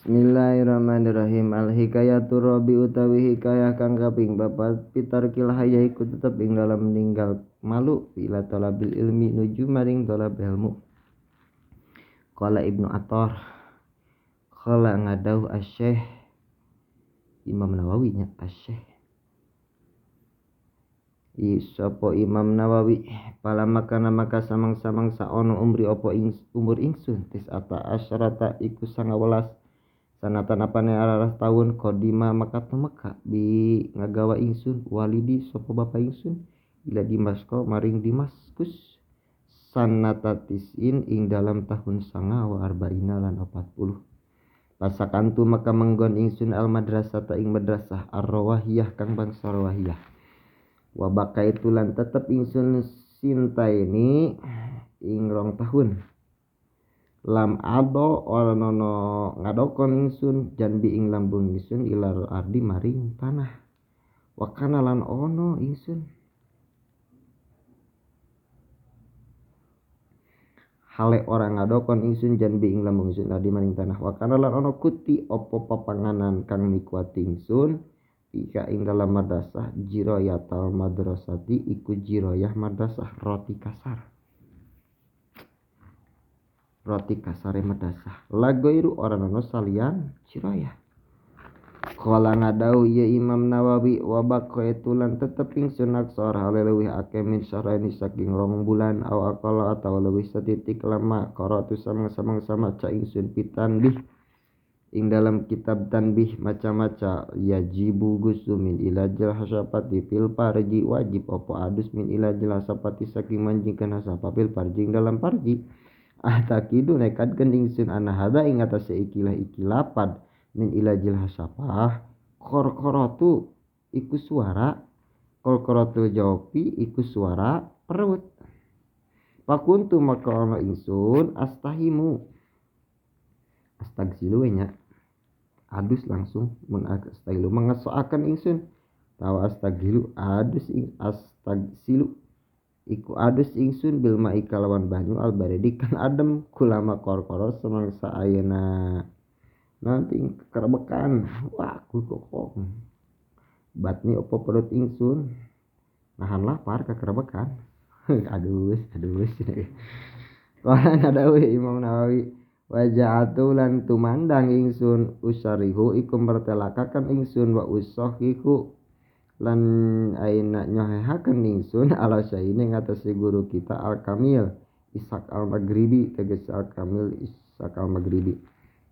Bismillahirrahmanirrahim. Al hikayatu rabi utawi hikayah kang kaping papat pitarkil haya iku tetep ing dalam ninggal malu ila talabil ilmi nuju maring talab ilmu. Qala Ibnu Attar qala ngadauh asy-Syaikh Imam Nawawi nya asy-Syaikh sapa Imam Nawawi pala makana maka samang-samang saono umri apa umur ingsun tis'ata asyrata iku 19 sanatan apane araras tahun kodima maka tumeka bi ngagawa ingsun walidi sapa bapa ingsun ila Dimasko maring Damaskus sanata tisin ing dalam tahun 49 lan 40 pasakantu maka menggon ingsun al madrasah ta ing madrasah ar-Rawahiyah kang bangsa Rawahiyah wa bakaitu lan tetep ingsun sintaini ing rong tahun lam ado ora nono ngadokon ingsun janbi ing lambung ingsun ilar ardi maring tanah wakana lan ono ingsun hale ora ngadokon ingsun janbi ing lambung ingsun ardi maring tanah wakana lan ono kuti opo papanganan kang mikuati ingsun ika ing dalam madrasah jiroyatal madrasati iku jiroyah madrasah roti kasar roti kasare madrasah lagoiru ora nono salian jiroyah. Qala ngadau ya Imam Nawawi wa baqaitu lan tetep ingsun aksar hale leuwih akeh min syahraini saking rong bulan aw aqalla atawa leuwih setitik lama qara'tu samang-samang maca ingsun pitanbih ing dalam kitab tanbih maca-maca yajibu ghuslu min ilajil hasapati fil farji wajib opo adus min ilajil hasapati saking manjingkeun hasapa fil farji ing dalam farji ahtakidu nekadkeun ingsun ana hada ing atase ikilah iki lapad min ilajil hasapah korkoratu iku suara korkoratul jawabi iku suara perut pakuntu maka ana ingsun astahimu astagsilu nya adus langsung mun astagilu mengesoaken ingsun tawa astagilu adus ing astagsilu iku adus ingsun bil ma'i kalawan banyu al baridi kan adem kulama korkoro semangsa ayeuna nanti kerebekan wah kok batni opo perut ingsun nahan lapar kekerebekan adus adus qala nadawi Imam Nawawi waja'atu lan tumandang ingsun usarihu iku mertelakaken ingsun wa usahihu lan aina nyohehaken ingsun ala syaine ngatasi guru kita al-Kamil Ishaq al-Maghribi tegese al-Kamil Ishaq al-Maghribi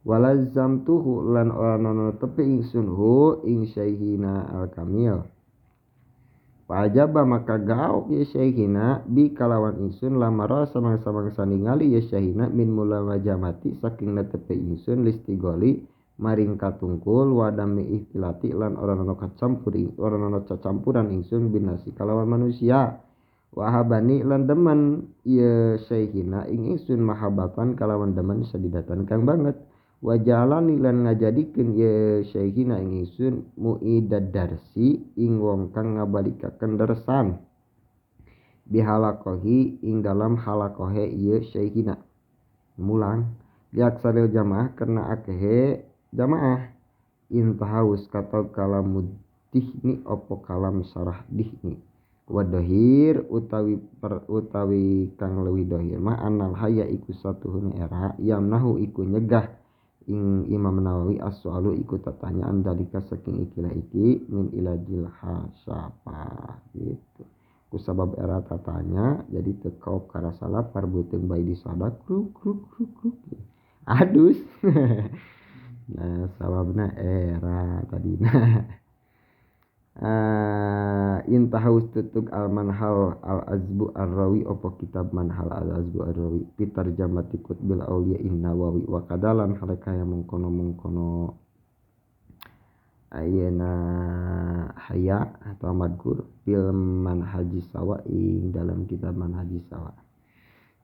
walazamtuhu lan ora nono tepi ingsun hu ing syaihina al-Kamil pajaba maka gaok ya syaihina bi kalawan ingsun lamara samang-samangsa ningali ya syaihina min mulawajamati saking netepi ingsun listigoli maring katungkul wadami ihtilati lan ora nono kacampur ora nono cacampuran ingsun binasi kalawan manusia wahabani lan demen ya syaihina ing ingsun mahabatan kalawan demen sadidatan kang banget wajalani lan ngajadikeun ye syaihina ing ingsun muidad darsi ing wong kang ngabalikaken dersan bihalakohi ing dalam halakohe ye syaihina mulang liaksaril jamaah karena akehe jamaah intahaus kata kalamud dihni opo kalam sarah dihni wadohir utawi per utawi kang leuwih dohir mah anal haya iku satuhune era yamnahu iku nyegah ing Imam Nawawi as-su'alu iku tatanyaan dalika saking ikilah iki min ilajil hasapa gitu ku sabab era tatanya jadi teu karasa lapar beuteung bae disadak kruk kruk kruk kruk adus nah sababna era tadina intahaus tutug al manhal al azbu ar-rawi opo kitab manhal al azbu ar-rawi pitar jamati kutbil auliya in-Nawawi wa kadalan halakaya mengkono-mengkono ayeuna haya atau madkur fil manhaji sawa ing dalam kitab manhaji sawa.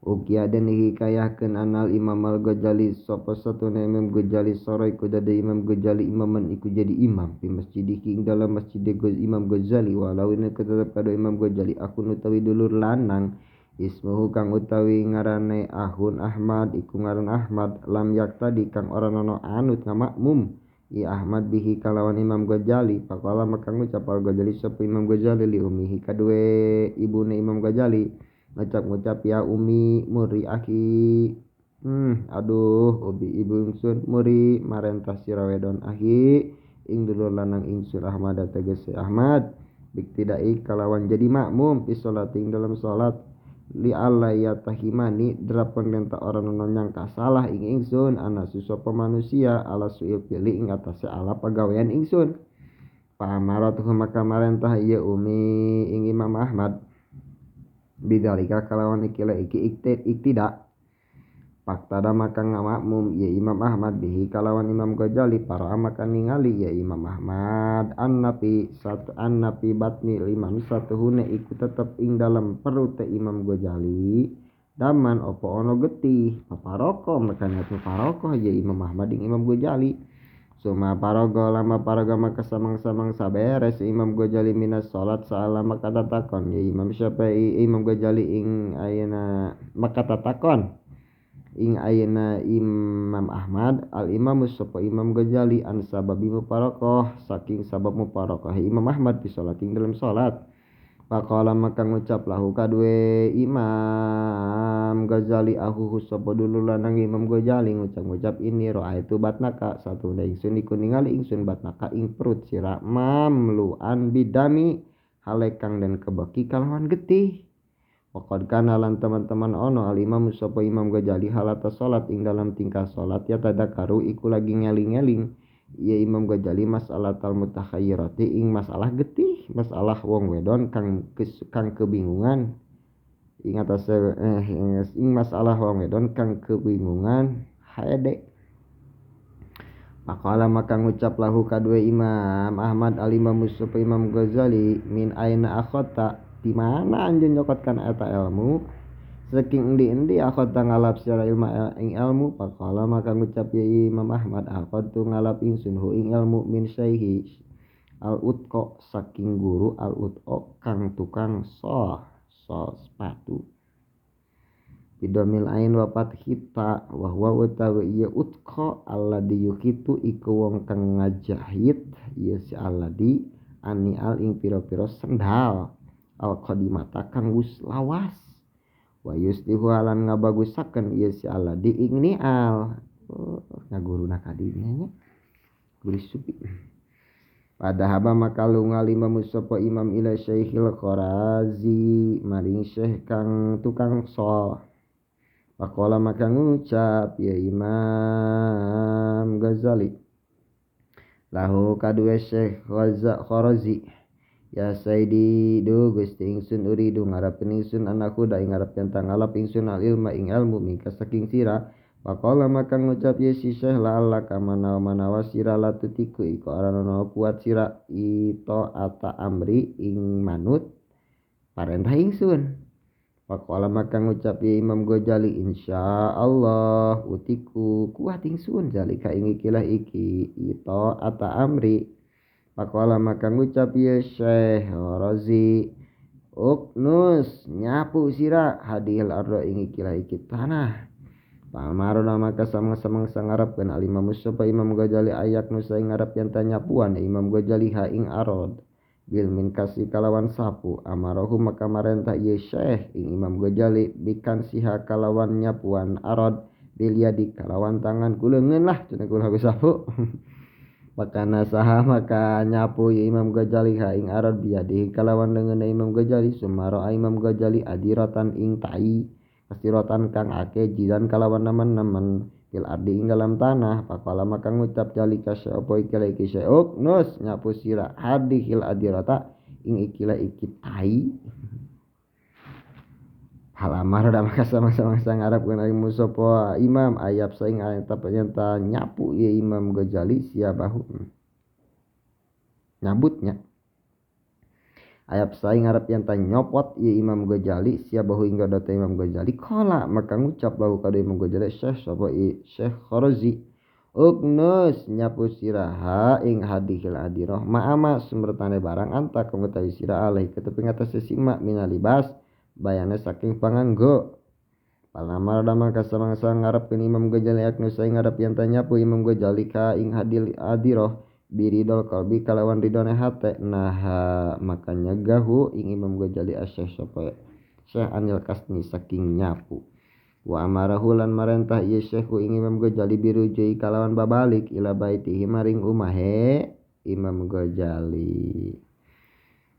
Ukia den hikayahkeun anal Imam Al-Ghazali sapa satune Imam Ghazali sora iku dadi Imam Ghazali imaman iku jadi imam fi masjid ing dalam masjid Imam Ghazali walau ini tetep kado Imam Ghazali aku utawi dulur lanang Ismuhu kang utawi ngarane ahun Ahmad iku ngaran Ahmad lam yaktadi kang ora ana anut ngamakmum i Ahmad bihi kalawan Imam Ghazali. Faqala maka ngucap Al Ghazali sapa Imam Ghazali li ummihi kadue ibune Imam Ghazali ngucap-ngucap ya umi muri akhi. Aduh ubi ibu ingsun muri marentah sira wedon akhi ing dulur lanang ingsun Ahmad tegese Ahmad biktidai kalawan jadi makmum fi sholating dalam salat li alla yatahimani drapon lenta orang nono nyangka salah ing ingsun ana sapa manusia ala suil pilih ing atase ala pagawean ingsun. Pamaratuhu maka marentah ieu umi ing Imam Ahmad bidzalika kalawan ikilah iki iktidak. Paktada maka ngamakmum ya Imam Ahmad bihi kalawan Imam Ghazali para maka ningali ya Imam Ahmad annapi satu annapi batni limam satuhune iku tetep ing dalam perut Imam Ghazali daman opo ono getih paparoko maka niat paparoko ya Imam Ahmad ing Imam Ghazali. Suma paraga lama paraga maka samang-samang saberes Imam Ghazali minas salat saalama kata takon ya Imam Syafi'i Imam Ghazali ing ayeuna maka tatakon ing ayeuna Imam Ahmad al Imam sapa Imam Ghazali an sababi mufaroqah saking sabab mufaroqah Imam Ahmad fi sholating dalam salat. Faqala maka ngucap lahu kadue Imam Ghazali ahuhu sapa dulur lanang Imam Ghazali ngucap-ngucap ini ra'aitu batnaka satuna ingsun iku ningali ingsun batnaka ing perut sira mamluan bidami halekang dan kebeki kalawan getih. Waqad kana lan teman-teman ono al Imam sapa Imam Ghazali halata salat ing dalam tingkah salat ya tadakaru iku lagi ngeling-ngeling ya Imam Ghazali masalah tal mutakhayyirati ing masalah getih masalah wong wedon kang kang kebingungan ing atase ing masalah wong wedon kang kebingungan haede. Maqala maka ngucap lahu kadue Imam Ahmad al Imam sapa Imam Ghazali min aina akhata di mana anjeun nyokotkan eta ilmu saking endi-endi akhadta ngalap secara ilmu ing ilmu. Faqala maka ngucap ya Imam Ahmad akhadtu ngalap ingsun hu ing ilmu min syaihi al utqa saking guru al utqa kang tukang sol sepatu bidomil ain wa fathita wa huwa utawi ieu utqa alladzi yukitu iku wong kang ngajahit ieu si alladzi anial ing pira-pira sendal al qadimata kang wis lawas wa yuslihu lan ngabagusakeun ieu si alladzi ing nial. Oh, ngaguruna kadinya nya guru supi. Padahaba maka lunga lima sapa imam ila Syekhil Kharazi maring syekh kang tukang sol. Faqala maka ngucap ya Imam Ghazali lahu kadue Syekh Kharazi ya Sayyidi du Gusti ingsun uridu ngarepkeun ingsun anakku da ing ngarep yen ngalap ingsun al ilma ing ilmu mingka saking sira. Faqala maka ngucap ye si Syekh la alla kamana manawa sira latutiku iku arana kuat sira ito ata amri ing manut parentah ingsun. Faqala maka ngucap ye Imam Ghazali insyaallah utiku kuat ingsun zalika ing ikilah iki ito ata amri. Faqala maka ngucap ye Syekh Razi uknus nyapu sira hadil ardo ing ikilah iki tanah. Pamarona maka samang-samang sangarepkeun al Imam sapa Imam Ghazali ayak nusa ing ngarep yen nyapuan Imam Ghazali ha ing arod bil min kasi kalawan sapu amarahu maka marentah ieu Syekh ing Imam Ghazali bikan siha kalawan nyapuan arod bil yadi kalawan tangan kuleungeun lah cenah kula sapu. Maka nasaha maka nyapu ya Imam Ghazali ha ing arad biyadihi kalawan leungeunna Imam Ghazali sumara Imam Ghazali adiratan ing tai kasirotan kang ake jidan kalawan nemen-nemen fil ardi ing dalam tanah. Faqala maka ngucap jalika sapa iki iki syuk nus nyapu sira hadihil adirata ing ikilah iki tai. Halamar da maka sama-sama sangarepkeun ilmu sapa imam ayap saing eta penyenta nyapu ieu Imam Ghazali siabahu nyabutnya ayap saing ngarep yen nyopot ieu Imam Ghazali siabahu ing gadota Imam Ghazali. Qala maka ngucap lahu ka Imam Ghazali Syekh sapa Syekh Kharazi uknus nyapu siraha ing hadihil adirah ma'ama sumbertane barang anta kang utawi sira alai keteping atase sima minalibas Bayane saking panganggo. Palamar dama kasamangsa ngarepkeun Imam Ghazali aknusa ngarep yen teh nyapu Imam Ghazali ka ing hadil adiroh biridol qalbi kalawan ridone hate naha maka nyegahu ing Imam Ghazali asyih sapa Syekh anil kasni saking nyapu. Wa amarahu lan marentah ieu Syekhu ing Imam Ghazali birujui kalawan babalik ila baitihi maring umahe Imam Ghazali.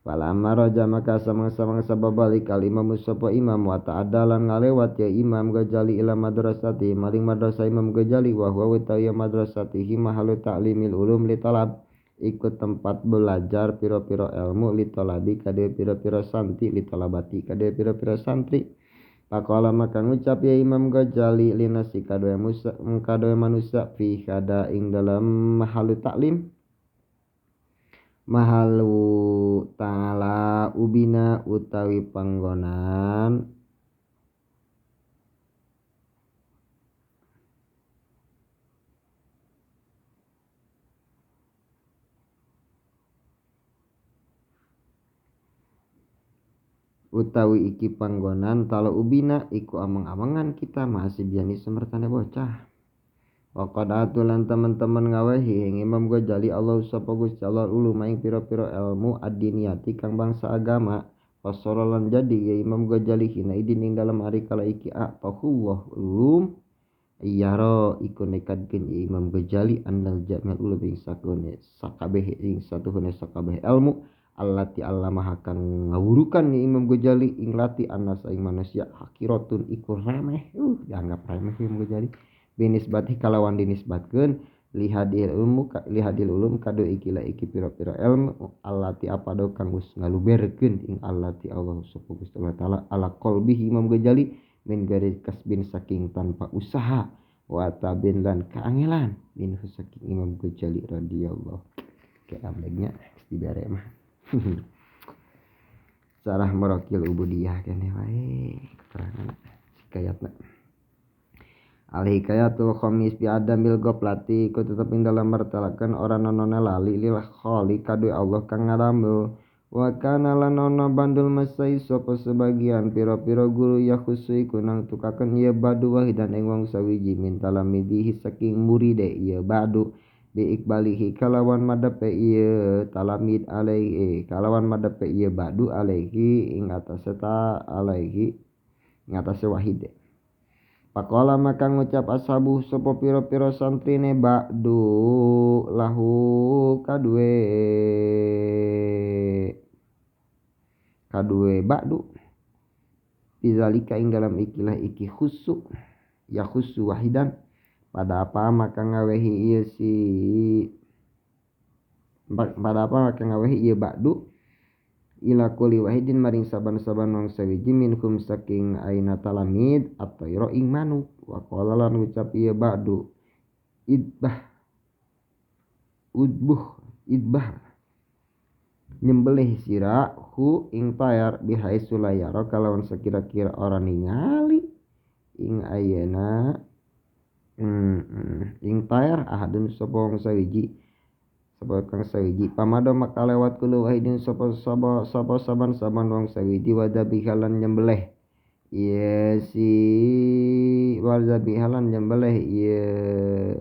Falamma raja maka samang-samangsa babalik al imam sapa imam wa ta'adalan ngalewat ya Imam Ghazali ila madrasati maring madrasah Imam Ghazali wa huwa utawi madrasatihi mahalu ta'limil ulum li talab ikut tempat belajar piro-piro ilmu li talabi kade piro-piro santri li talabati kade piro-piro santri. Pakola maka ngucap ya Imam Ghazali linasi kadoe musa kadoe manusia fi kada ing dalam mahalu ta'lim mahalu ta'ala ubina utawi panggonan utawi iki panggonan tala ubina iku ameng-amengan kita masih biani semertane bocah. Waqad atulan teman-teman ngawehi ing Imam Ghazali Allah sapa Gusti Allah uluma ing pira-pira ilmu ad-diniyati kang bangsa agama. Fasara lan jadi ya Imam Ghazali hina idin ing dalam ari kala iki atahullah ulum yara iku nekadkeun ya Imam Ghazali annal jami'al ulum ing sakune sakabeh ing satuhune sakabeh ilmu allati allamaha kang ngawurukan ya Imam Ghazali ing lati annas ing manusia hakiratun iku remeh. Dianggap remeh Imam Ghazali binisbati kalawan dinisbatkeun lihadil ilmu lihadil ulum kadu ikilah iki pira-pira ilmu allati apado kang geus ngaluberkeun ing allati Allah sapa Gusti Allah taala ala qalbihi Imam Ghazali min gari kasbin saking tanpa usaha wa tabin lan kaangelan min saking Imam Ghazali radhiyallahu keamlegnya geus dibere mah. Sarah merokil ubudiyah keneh wae keterangan hikayatna. Al hikayatul khamis bi adamil goflati ku tetep ing dalam martelakeun ora nonone lali lil khaliq kadu Allah kang ngadamel wa kana lan ono bandul masai sapa sebagian pira-pira guru ya khusu iku nang tukakeun ieu badu wahidan ing wong sawiji min talamidihi saking muride ieu badu bi ikbalihi kalawan madepe ieu talamid alaihi kalawan madepe ieu badu alaihi ing atase ta alaihi ing atase wahid. Pakola maka ngucap ashabu sapa pira-pira santrine ba'du lahu kadue kadue ba'du bizalika ing dalam ikilah iki khusu ya khusu wahidan pada apa maka ngawehi ieu si pada apa maka ngawehi ieu ba'du ila kulli wahidin maring saban-saban wong sawiji minhum saking aina talamid atayra ing manuk wa qala lan ngucap ieu ba'du idbah udbuh idbah nyembelih sira hu ing tayar bihaitsu la yara kalawan sakira-kira ora ningali ing ayeuna ing tayar ahadun sapa wong sawiji sapa kang sawiji pamado maka lewat kulo wahidin sapa sapa sapa saban-saban wong sawiji wadabihalan nyembelih ieu si wadabihalan nyembelih ieu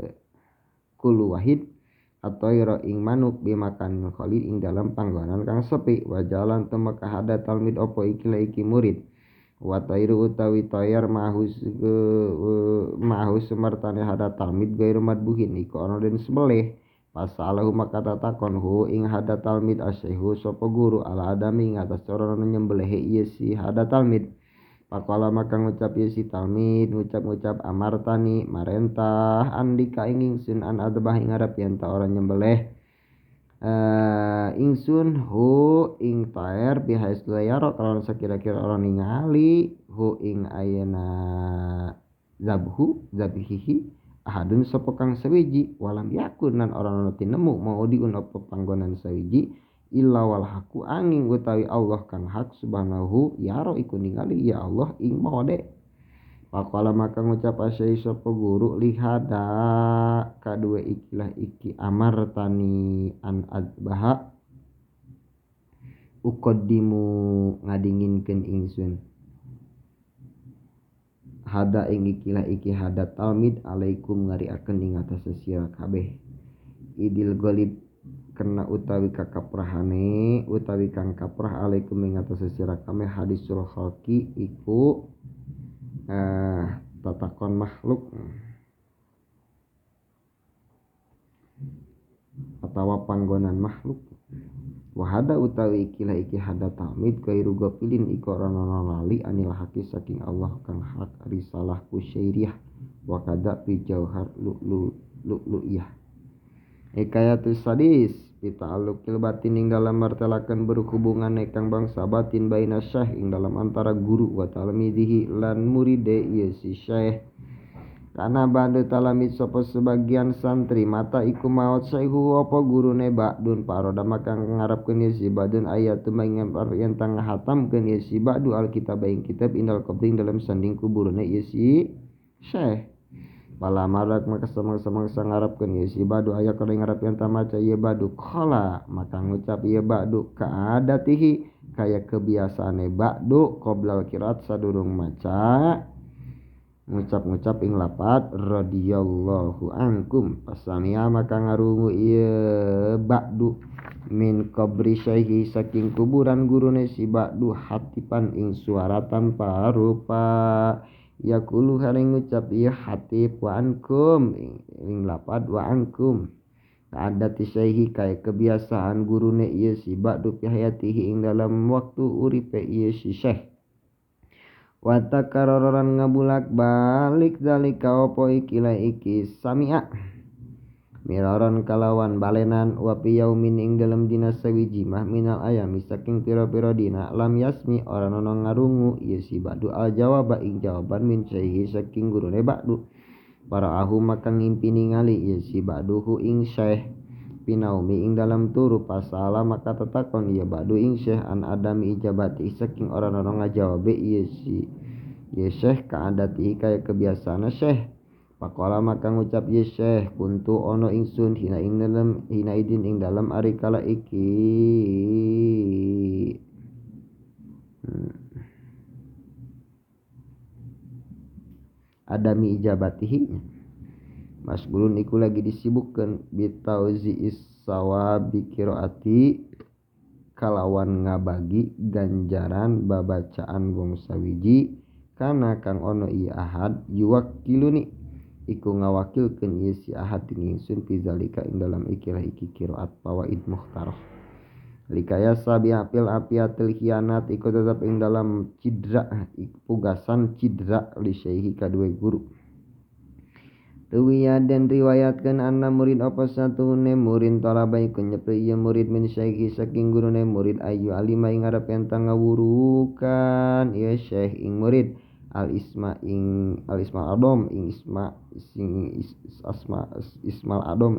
kulo wahid atau ing manuk bimakan khali ing dalam panggonan kang sepi wajalan temeka hada talmid opo ikilah iki murid wa tairu utawi tayar mahus mahus sumartane hada talmid gairu madbuhin iku ana den sembelih pasalahu maka tatakon hu ing hada talmid asyaihu sapa guru ala adami ing atas cara nyembelih ieu si hada talmid. Pakola maka ngucap ieu si talmid ngucap-ngucap amartani marentah andika ing ingsun an adbah ing arep yen ta ora nyembelih ingsun hu ing taer bihais layaro kalawan sakira-kira ora ningali hu ing ayeuna zabhu zabihihi ahadun sapa kang sawiji walam yakun lan ora ana tinemu mau diun apa panggonan sawiji illa wal haqqu angin utawi Allah kang hak subhanahu yaro iku ningali ya Allah ing mode. Faqala maka ngucap asyai sapa guru lihada kadue ikilah iki amartani an adbaha uqaddimu ngadinginkeun ingsun Hada ing ikilah iki hada talmid alaikum ngariakeun ing atase sira kabeh. Idil ghalib kena utawi kakaprahane utawi kang kaprah alaikum ing atase sira kabeh hadisul khalqi iku tatakon makhluk atawa panggonan makhluk. Wahada utawi ikilah iki hada tamid kairu gafilin iku ora ana lali anil haqi saking Allah kang hak risalah kusyairiyah wa kada fi jauhar lu'lu'iyah. Hikayatus sadis pita'alluqil batin ing dalam martelakeun berhubungan kang bangsa batin baina syekh ing dalam antara guru wa talmidihi lan muride ieu si syekh. Karena ba'du talamid sapa sebagian santri mata iku maot syaihu apa gurune ba'dun paroda maka ngarepkeun ieu si ba'dun ayat tumangem yen tang hatamkeun ieu si ba'du alkitab ing kitab indal qabri dalam sanding kuburune ieu si syekh. Pala marak maka samang-samangsa ngarepkeun ieu si ba'du aya kana ngarep yen ta maca ieu ba'du qala maka ngucap ieu ba'du kaadatihi kaya kebiasaane ba'du qoblal qiraat sadurung maca ngucap-ngucap ing lapat radhiyallahu ankum. Pasamia maka ngarungu ieu ba'du min qabri syaihi saking kuburan gurune si ba'du hatipan ing suara tanpa rupa yaqulu hale ngucap ieu hatib wa ankum ing lapat wa ankum kaadati syaihi kaya kebiasaan gurune ieu si ba'du fi hayatihi ing dalam waktu uripe ieu si syekh. Wa takarraran ngabulak balik zalika opo ikilah iki sami'a miraron kalawan balenan wa fi yaumin ing dalem dina sawiji mah minal ayami saking pira-pira dina lam yasmi ora ana ngarungu ieu si ba'du al jawaba ing jawaban min syaihi saking gurune ba'du. Para ahu maka ngimpi ningali ieu si ba'duhu ing syekh pinaumi ing dalam turu pasala maka tetakon ieu ba'du ing syekh an adami ijabati saking ora ana ngajawabe ieu si ieu syekh kaadati kaya kebiasaanna syekh. Pakola maka ngucap ieu syekh kuntu ono ingsun hina ing dalem hina idin ing dalem ari kala iki adami ijabatihi masgulun iku lagi disibukkeun bitauzi'is sawabi qiraati kalawan ngabagi ganjaran babacaan wong sawiji kana kang ono ieu ahad yuwakkiluni iku ngawakilkeun ieu si ahad ing ingsun fi zalika ing dalam ikilah iki qiraat fawaid mukhtarah. Likaya sabi apil apiatil khianat iku tetep ing dalam cidra pugasan cidra li syaihi kadue guru. Ruwiya dan riwayatkan anna murid apa satune murid talaba iku nyepri ieu murid min syekhi saking gurune murid ayu alima ing ngarep yen ngawurukan ieu syekh ing murid al isma ing al isma adom ing isma sing asma ismal adom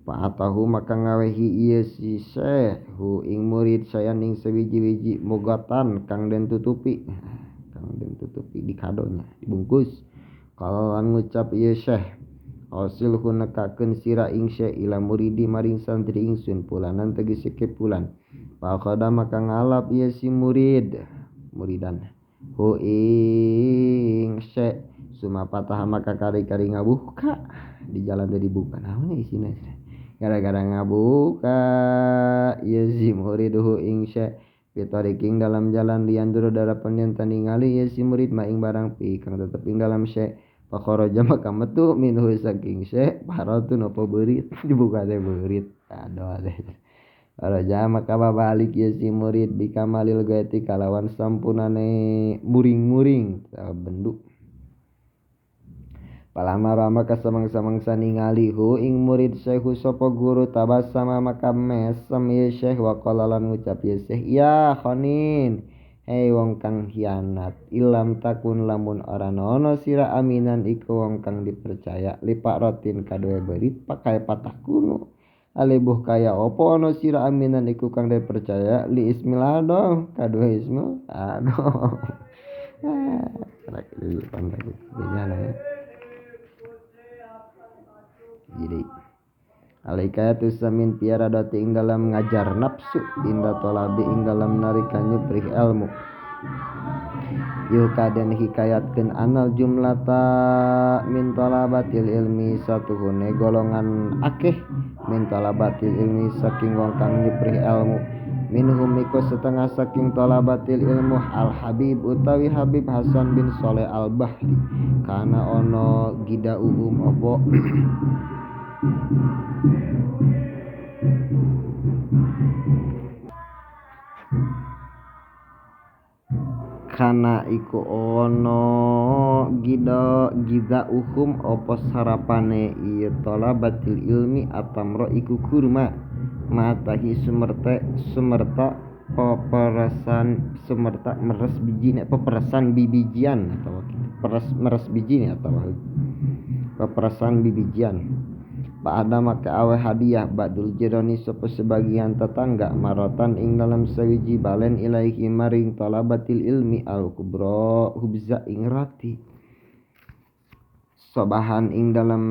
fa'atahu maka ngawehi ieu si syekh hu ing murid sayan ing sawiji-wiji mogatan kang den tutupi di kadonya dibungkus. Kalau ngucap ieu syekh hasilhu nekakeun sira ing syekh ila muridi maring santri ingsun pulanan tegese kepulan. Faqada maka ngalap ieu si murid muridan hu ing syekh suma patah maka kari-kari ngabuka di jalan teh dibuka naon isina gara-gara ngabuka ieu si murid hu ing syekh pitariking dalam jalan lian duru darapan yen ningali ieu si murid ma ing barang pi kang tetep ing dalam syekh. Pakharaja maka metu minhu saking syekh paratun apa beurit dibuka teh beurit aduh teh. Raja maka babalik ieu si murid bikamalil gaeti kalawan sampunane muring-muring bendu. Palama maka samang-samangsa ningali hu ing murid syekhu sapa guru tabassama maka mesem ieu syekh wa qala lan ngucap ieu syekh ya khanin hei wong kang hianat ilam takun lamun ora ana sira aminan iku wong kang dipercaya lipak rotin kaduwe beurit pakai patah kuno alibuh kaya opo ana sira aminan iku kang dipercaya li ismil ado kaduwe ismil ado. Jadi alaikayatu samin piara dati ing dalam ngajar nafsu inda tolabi ing dalam narikan nyuprih ilmu. Yuka den hikayatkeun anal jumlata min talabatil ilmi satuhune golongan akeh min talabatil ilmi saking wong kang nyiprih ilmu minhum iku setengah saking talabatil ilmu al Habib utawi Habib Hasan bin Soleh al Bahri kana ono gidauhum opo kana iku ono gida uhum opo sarapane ieu talabatil ilmi atamro iku kurma matahi sumerta peperesan sumerta meres biji peperesan bibijian atau meres biji atau peperesan bibijian. Pada maka awe hadiah badul jironi sapa sebagian tetangga marotan ing dalam sawiji balen ilaihi maring talabatil ilmi al kubra hubza ing roti sobahan ing dalam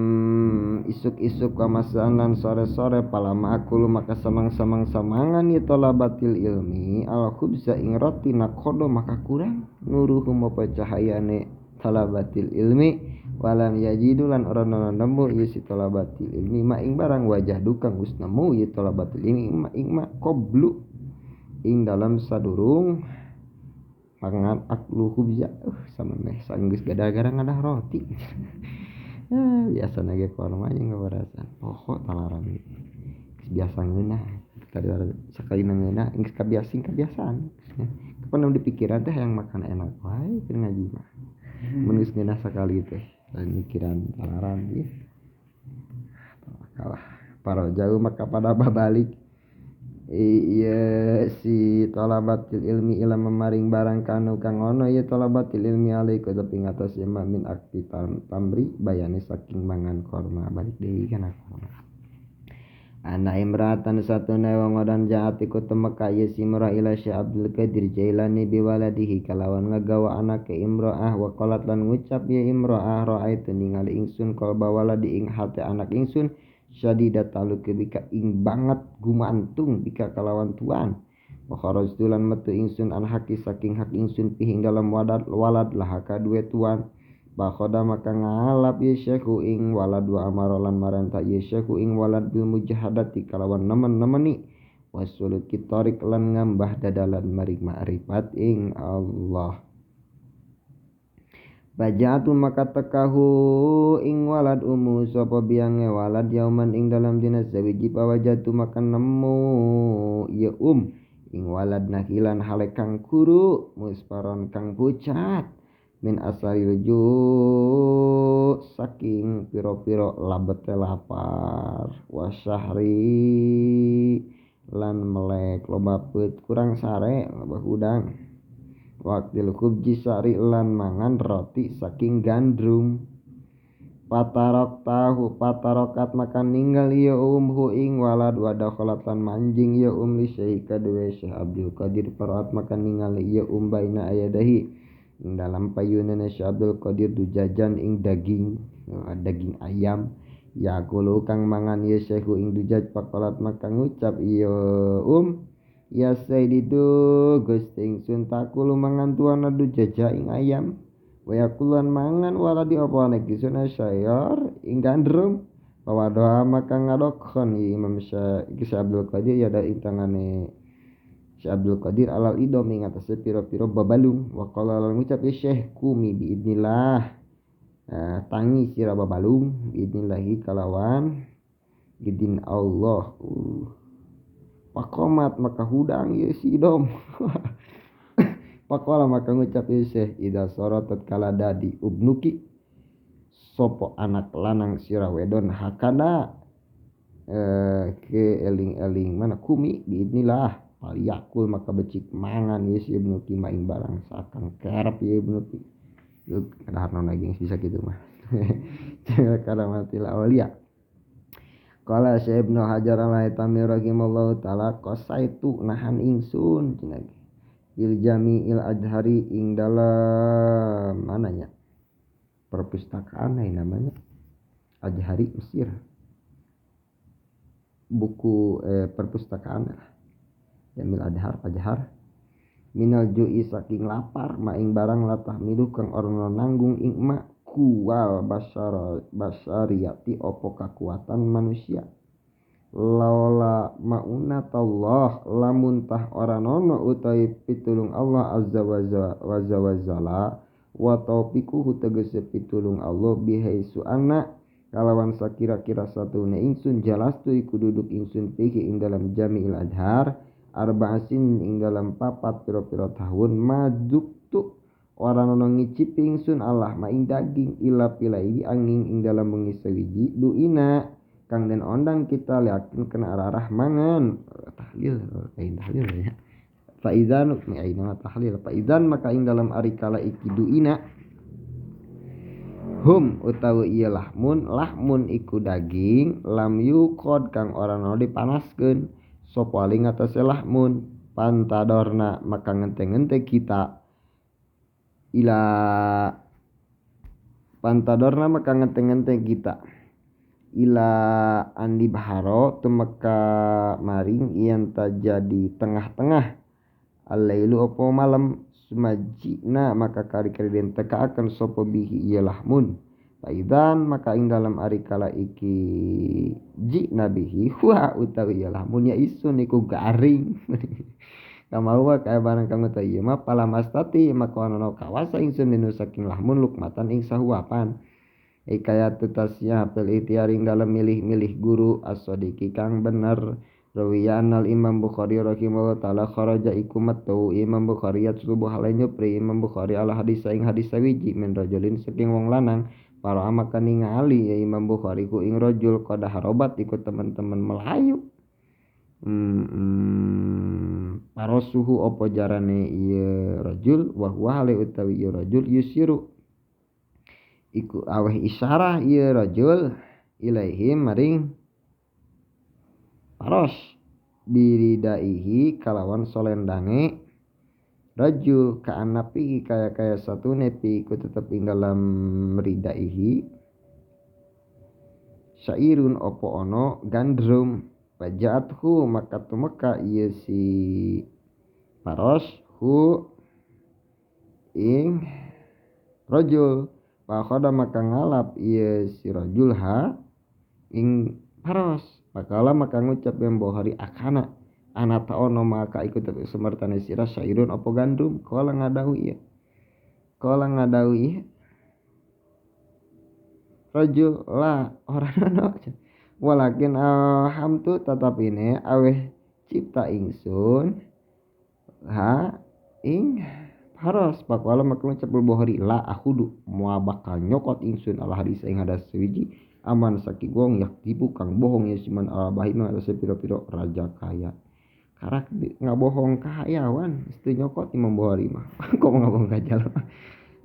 isuk-isuk kamasaan lan sore-sore palama akulu maka samang-samang-samangan ya talabatil ilmi al hubza ing roti nakodo maka kurang nuruhum apa cahayane talabatil ilmi walam yajidu lan ora ana nemu ieu si talabatil ilmi ma ing barang wajah dukang geus nemu ieu talabatil ilmi ma ing ma qablu ing dalam sadurung mangan aklu khubza sama meh sanggeus gara-gara ngadah roti. Biasa nage korma jeung ngabarasan poho talaran biasa ngeunah tadi sakali ngeunah geus kabiasing kebiasaan kapan di pikiran teh yang makan enak wae keur ngaji mah mun geus ngeunah sakali teh lain mikiran talaran ieu kalah para jauh maka pada babalik iya si talabatil ilmi ila memaring barang kanu kang ono ieu talabatil ilmi alaiku tapi ngatas ma min akti tamri bayane saking mangan korma balik deui kana korma. Ana imratan satune wong wadon jaat iku temeka ieu si imrah ila Syekh Abdul Qadir Jailani biwaladihi kalawan ngagawa anake imro'ah wa qalat lan ngucap ya imro'ah ra'aitu ningali ingsun qalba waladi ing hate anak ingsun syadidat taluki bika ing banget gumantung bika kalawan tuan wa kharajtu lan metu ingsun an haki saking hak ingsun pihing dalam walad lah kadue tuan. Bakhoda maka ngalap ya syekhu ing walad wa amara lan marentah ya syekhu ing walad bil mujahadati kalawan nemen-nemeni wasuluki tarik lan ngambah dadalan maring ma'rifat ing Allah. Bajatu maka tekahu ing walad umu sapa biange walad yauman ing dalam dina sawiji pawajatu maka nemu ya ing walad nahilan hale kang kuru musparon kang pucat min asaril ju saking piro-piro labete lapar wasyahri lan melek loba peut kurang sare loba hudang waktil khubji sari lan mangan roti saking gandrum patarok tahu patarokat maka ninggal ya umhu ing walad wadakhalat lan manjing ya li syekh kadue Syekh Abdul Qadir paraat maka ningali ya baina ayadahi ing dalam payunane Syekh Abdul Qadir dujajan ing daging daging ayam yakulu kang mangan ya syekhu ing dujaj pakolat maka ngucap ya ya sayyidu Gusti ingsun takulu mangan tuan dujaja ing ayam wa yakulan mangan waladi apa anak ingsun sayur ing gandrum pawadoa maka ngadokon Imam Syekh Abdul Qadir ya da ing tangane Syekh Abdul Qadir alal idom ing atase pira-pira babalung wa qala lan ngucap ya Syekh kumi biidnillah tangi sira babalung biidnillahi kalawan idin Allah. Pakomat maka hudang ya si idom. Pakola maka ngucap ya Syekh ida sorot tatkala dadi ubnuki sopo anak lanang sira wedon hakana ke eling-eling mana kumi biidnillah paliyakul maka becik mangan ya si Ibnu Ki maing barang sakang kerep ya Ibnu Ki. Kadahar naon lagi bisa gitu mah. Karamatil auliya. Qala Syekh Ibnu Hajar al-Haytami rahimallahu taala qasaitu nahan ingsun cenah bil jami'il adhari ing dalam mananya perpustakaan namanya Adhari Mesir buku perpustakaan lah Jamil Adhar Minal ju'i saking lapar ma ing barang latah miluh kang ora nanggung ing ma kuwal basariyati opo kakuatan manusia. Laula ma'unatallah lamun tah ora nono utawi pitulung Allah azza wa jalla wa taufiquhu tegese pitulung Allah bihaisu anna kalawan sakira-kira satune ingsun jalastu iku duduk ingsun fihi ing dalam Jami'il Azhar arba'asin ing dalam papat pira-pira tahun maduktu ora nono ngicipi ingsun Allah ma ing daging ila pilai angin ing dalam wengi sawiji duina kang den ondang kita liakin kena arah mangan tahlil lain tahlil ya faizan aina tahlil faizan maka ing dalam ari kala iki duina hum utawi ieu lahmun lahmun iku daging lam yuqad kang ora ono dipanaskeun sapa ali ngatasé lahmun pantadorna maka ngente-ngente kita ila pantadorna maka ngente-ngente kita ila andi baharo tumeka maring ian jadi tengah-tengah alailu opo malam sumajina maka kari-kari den teka akan sopo bihi ieu lahmun faidan maka ing dalam ari kala iki jina bihi wa utawi ieu lahmun ya isun iku garing kamawa kaya barang kang utawi ieu mah palamastati maka ana kawasa ingsun minu saking lahmun lukmatan ing sahuapan hikayat tutasnya fil ikhtiaring dalam milih-milih guru as-sadiqi kang bener. Rawiyan al Imam Bukhari rahimahullah taala kharaja iku metu Imam Bukhari yatlubu hale nyupri Imam Bukhari ala hadis ing hadis sawiji min rajulin saking wong lanang para maka ningali ya Imam Bukhari ku ing rajul qad harobat iku teman-teman melayu parosuhu apa jarane ieu rajul wa huwa hale utawi ieu rajul yusiru iku aweh isyarah ieu rajul ilaihi maring paros biridaihi kalawan solendange rajul kaanapi kaya-kaya satu nepi iku tetep ing dalam ridaihi syairun opo ono gandrum fajaathu maka tumeka ieu si paros hu ing rajul pakhoda maka ngalap ieu si rajul ha ing paros pakala maka ngucap yang Bukhari akana ana ta'ono maka ikut semertane sira syairun apa gandum kala ngadahu ieu kala ngadahu ieu rajul la ora ono walakin alhamtu tetap ini aweh cipta ingsun ha ing paros pakwala maka ngucap Bukhari la ahudu moal bakal nyokot ingsun ala hadis ing hadas sawiji aman saking wong yaktibu kang bohong ya siman ala bahima atase pira-pira raja kaya karak ngabohong kahayawan mesti nyokot Imam Bukhari mah kok ngabohong ka jalma.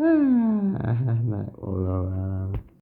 Nah Allah.